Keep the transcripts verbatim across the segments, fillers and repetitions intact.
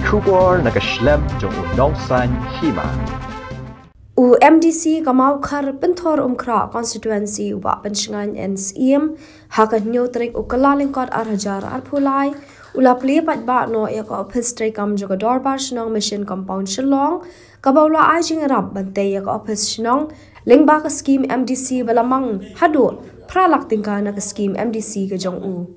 Khubor na ka shlem jong u nongsan hima. U M D C ka Mawkhar Pynthor Umkhrah constituency u Bah Pynshngain N Syiem ha ka hynñiew tarik u Kyllalyngkot ar hajar arphew lai u la plie paidbah noh ïa ka ophis treikam jong ka Dorbar Shnong Mission Compound Shillong, kaba u la ai jingïarap ban tei ïa ka ophis shnong lyngba ka skim M D C ba la mang haduh phra lak tyngka na ka skim M D C ka jong u.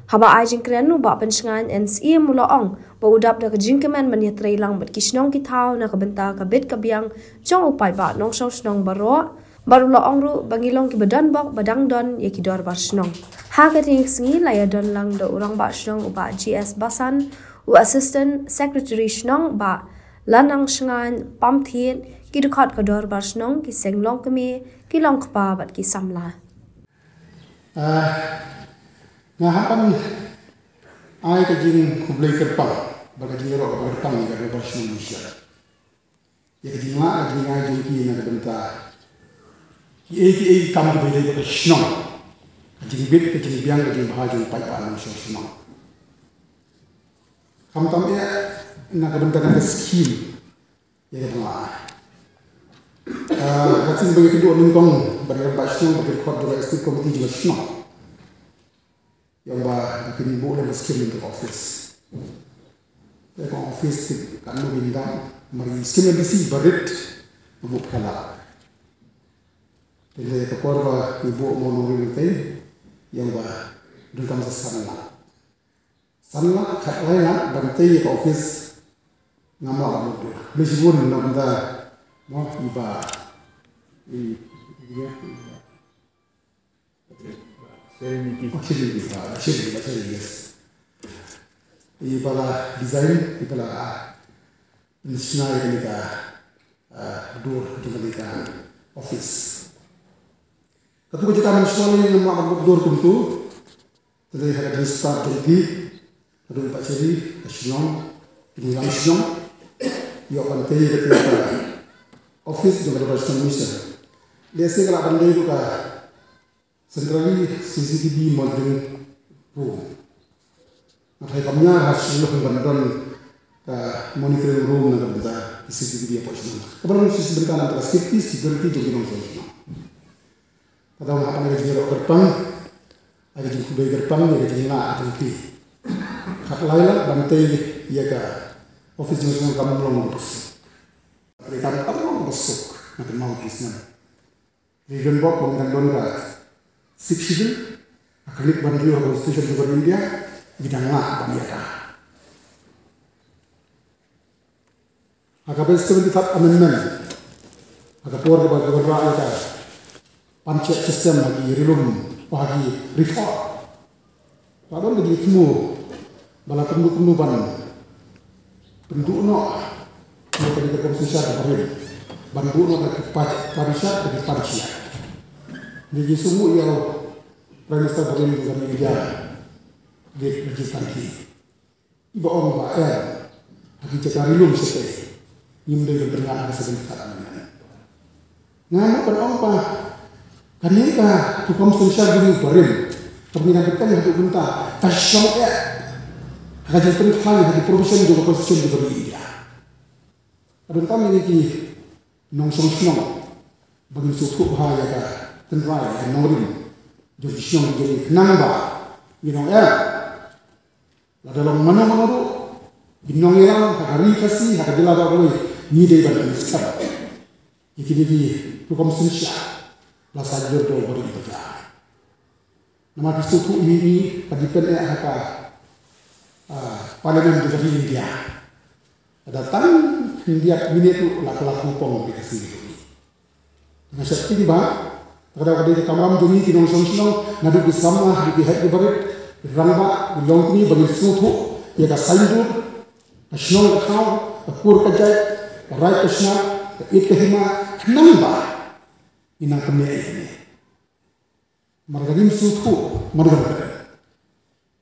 Haba ai jingkren u Bah Pynshngain N Syiem u la ong ba u dap da ka jingkmen ban ïatrei lang bad ki shnong ki thaw na ka bynta ka bit ka biang jong u paidbah nongshong shnong baroh, bad u la ong ruh ba ngi long kiba don bok ba dang don ïa ki dorbar shnong. Ha katei ka sngi la ïadon lang da u Rangbah Shnong u Bah G S Basan, u Assistant Secretary Shnong Bah Lanang Shngain Pamthied, ki dkhot ka dorbar shnong, ki seng longkmie, ki longkpa bad ki samla. Ah, nga hap ban ai ka jingkhublei kyrpang bad ka jingïaroh kaba kyrpang ïa ka Dorbar Shnong Mission. Ïa ka jinglah ka jingai jong ki na ka bynta kiei kiei ki kam kiba ïadei bad ka shnong, ka jingbit ka jingbiang ka jingbha jong u paidbah nongshong shnong. Khamtam eh na ka bynta ka skim ïa kaba nga ai. Ah, ka skim ba ïa ka duh nyngkong ba ïa ka ba shnong ba ka dkhot jong ka executive committee jong ka shnong. Ïa ba kin buh lem ka skim lem ka office. Ïa ka office ka katno bin dang, mar ïa skim M D C ba rit ba buh phala. Te ïa ka por ba kin buh mo nongrim te ïa ba dang kam sa san lak. San lak khatlai lak ban tei ïa ka office ngam lah ban mutdur. Khublei shibun na ka bynta mo i ba i Serenity. Oh, Serenity, ah, Serenity, ah, Serenity, yes. I ba la design, i ba la, ah, nishna ïa kane ka, ah, dur jong kane ka office. Katu ka jaka mynshwa ngam lah ban mutdur kumtu. Te dei ha ka jingstad jong phi, ka dei pa cheri, ka shnong, ki nongïalam shnong, ïoh ban tei ka tei ka office jong ka Dorbar Shnong Mission. Lehse ka lah ban dei ruh ka centrally C C T V monitoring room. Nga tharai kam ñiar ha shnong ban don ka monitoring room na ka bynta C C T V hapoh shnong. Kaba long shisha bynta na ka safety, security jong ki nongshong shnong. Ka dang hap ban ai ka jingïaroh kyrpang, ai ka jingkhublei kyrpang ïa ka jinglah jong phi. Khatlai lak ban tei ïa ka office jong shnong kam long ba suk. Kam long ba suk na ka Mawkisnam. Ri don bok ba ngi dang don ka Sixth Schedule, ka klik ban riew ha Constitution jong ka India, ngi dang lah ban ïa ka. Ha ka seventy-third Amendment, ha ka por kaba ka wanrah ïa ka panchayat system ha ki ri lum, ha ki ri thor. Ka don ka jingthmu ba la kumno kumno ban pynduh noh ïa ka rukom synshar barim, ban buh noh ka pa-, parishad, ka panchayat. Ngi sngewbha ïa u Prime Minister barim jong ka India, Dr. Rajiv Gandhi. Ba ong ba em ha ki jaka ri lum shatei ngim dei ban pynïaid ha ka seventy-third Amendment. Nga nga ban ong ba kane ka rukom synshar jong u barim kaba ngi dang bteng haduh mynta ka shong eh ha ka jingpynkhlaiñ ha ki provision jong ka Constitution jong ka ri India. Ka donkam ïa ngi ki nongshong shnong ba ngin sngewthuh bha ïa ka tynrai, ïa ka nongrim jong ki shnong jong ngi khnang ba ngin ong em Lada long mano mano ruh, ki nongïalam ha ka ri Khasi, ha ka jylla baroh kawei, ngi dei ban pynskhem ïa kine ki rukom synshar ba la sah jur da u barim ba jia. Namar ki sngewthuh ïa ngi ka depend eh ha ka, ah, Parliament jong ka ri India. Lada tang khyndiat minit ruh la kylla pong ïa ka ri Khasi. Nga sheptieng ba kata ka dei ka kamram jong ngi ki nongshong shnong, naduh ki samla haduh ki heh ki barit, ki rangbah, ki longkmie, ba ngin sngewthuh ïa ka saiñdur, ka shnong ka thaw, ka kur ka jait, ka raid ka shnat, ka ïit ka hima, khnang ba ngin nang pynïaid ïa kine. Namar lada ngim sngewthuh, mano ban kren.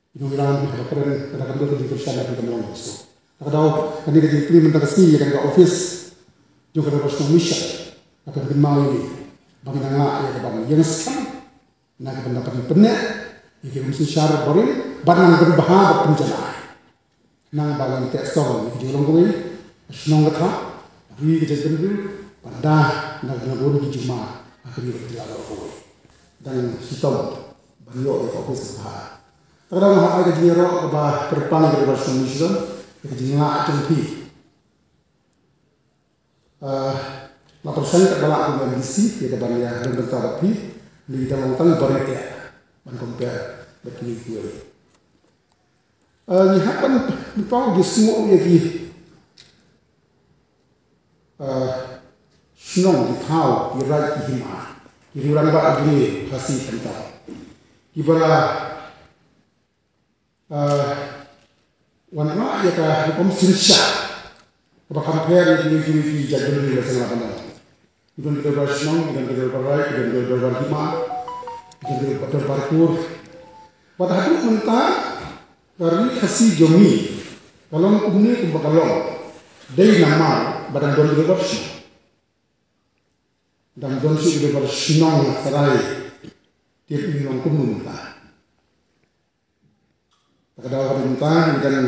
Ki nongïalam ki haba kren, lada kam don ka jingkyrshan, lada kam long ka suk. Ka daw kane ka jingplie mynta ka sngi ïa kane ka office jong ka Dorbar Shnong Mission, ka pynkynmaw ïa ngi ba ngin nang lah ïa ka ban ïeng skhem na ka bynta ban pynïaid ïa ki rukom synshar barim, ban nang pynbha bad pynjanai. Nang ba ngan teh song ïa ki jinglong kawei, shnong ka thah, ri ka jaitbynriew, bad da nang nang bun ki jingma ha ka ri bad ka jylla baroh kawei. Dang shitom ban ïoh ïa ka office ka bha. Te ka dang ha ai ka jingïaroh kaba kyrpang ïa ka Dorbar Shnong Mawshynrut, ïa ka jinglah jong phi. Ah, la pyrshang katba lah kum M D C ïa ka ban ïa rymbynta bad phi, ngi dang long tang barit ïa ban compare bad kine kiwei. Ah, ngi hap ban pynpaw ïa ki shnong, ïa ki, ah, shnong, ki thaw, ki raid, ki hima, ki riew rangbah, ki riew Khasi khamtam, kiba la, ah, wanrah ïa ka rukom synshar kaba kham pher ïa kine kiwei ki jaitbynriew la seng la bynriew. Ki don ki dorbar shnong, ki don ki dorbar raid, ki don ki dorbar hima, ki don ki dorbar kur. Bad haduh mynta ka ri Khasi jong ngi ka long kumne kumba ka long dei namar ba dang don ki dorbar shnong. Dang don shuh ki dorbar shnong, tharai te phi long kumno mynta. Te ka daw kaba mynta ngi dang,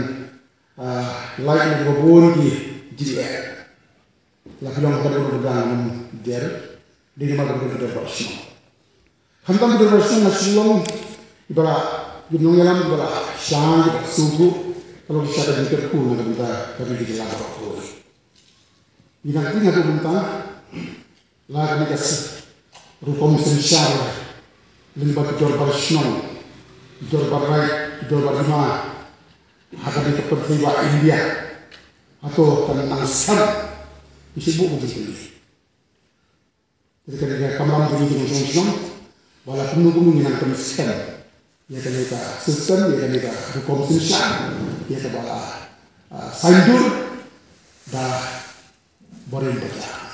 ah, lait na kaba bun ki jingeh. La ki long ha ka dur ka dang ngam der, dei namar ba ki dorbar shnong. Khamtam ki dorbar shnong ha Shillong, iba la, ki nongïalam iba la shai, iba la sngewthuh, ka long shisha ka jingkyrkhu na ka bynta ka ri ka jylla baroh kawei. Ngi dang tieng haduh mynta, la kane ka s-, rukom synshar lyngba ki dorbar shnong, ki dorbar raid, ki dorbar hima ha kane ka pyrthei ba India. Hato kan nang skhem? Ngi shu buh ka jingkylli. Te kane ka kamram jong ngi ki nongshong shnong, ba la kumno kumno ngi nang pynskhem ïa kane ka system, ïa kane ka rukom synshar, ïa kaba la, ah, saiñdur da Barim Bajar.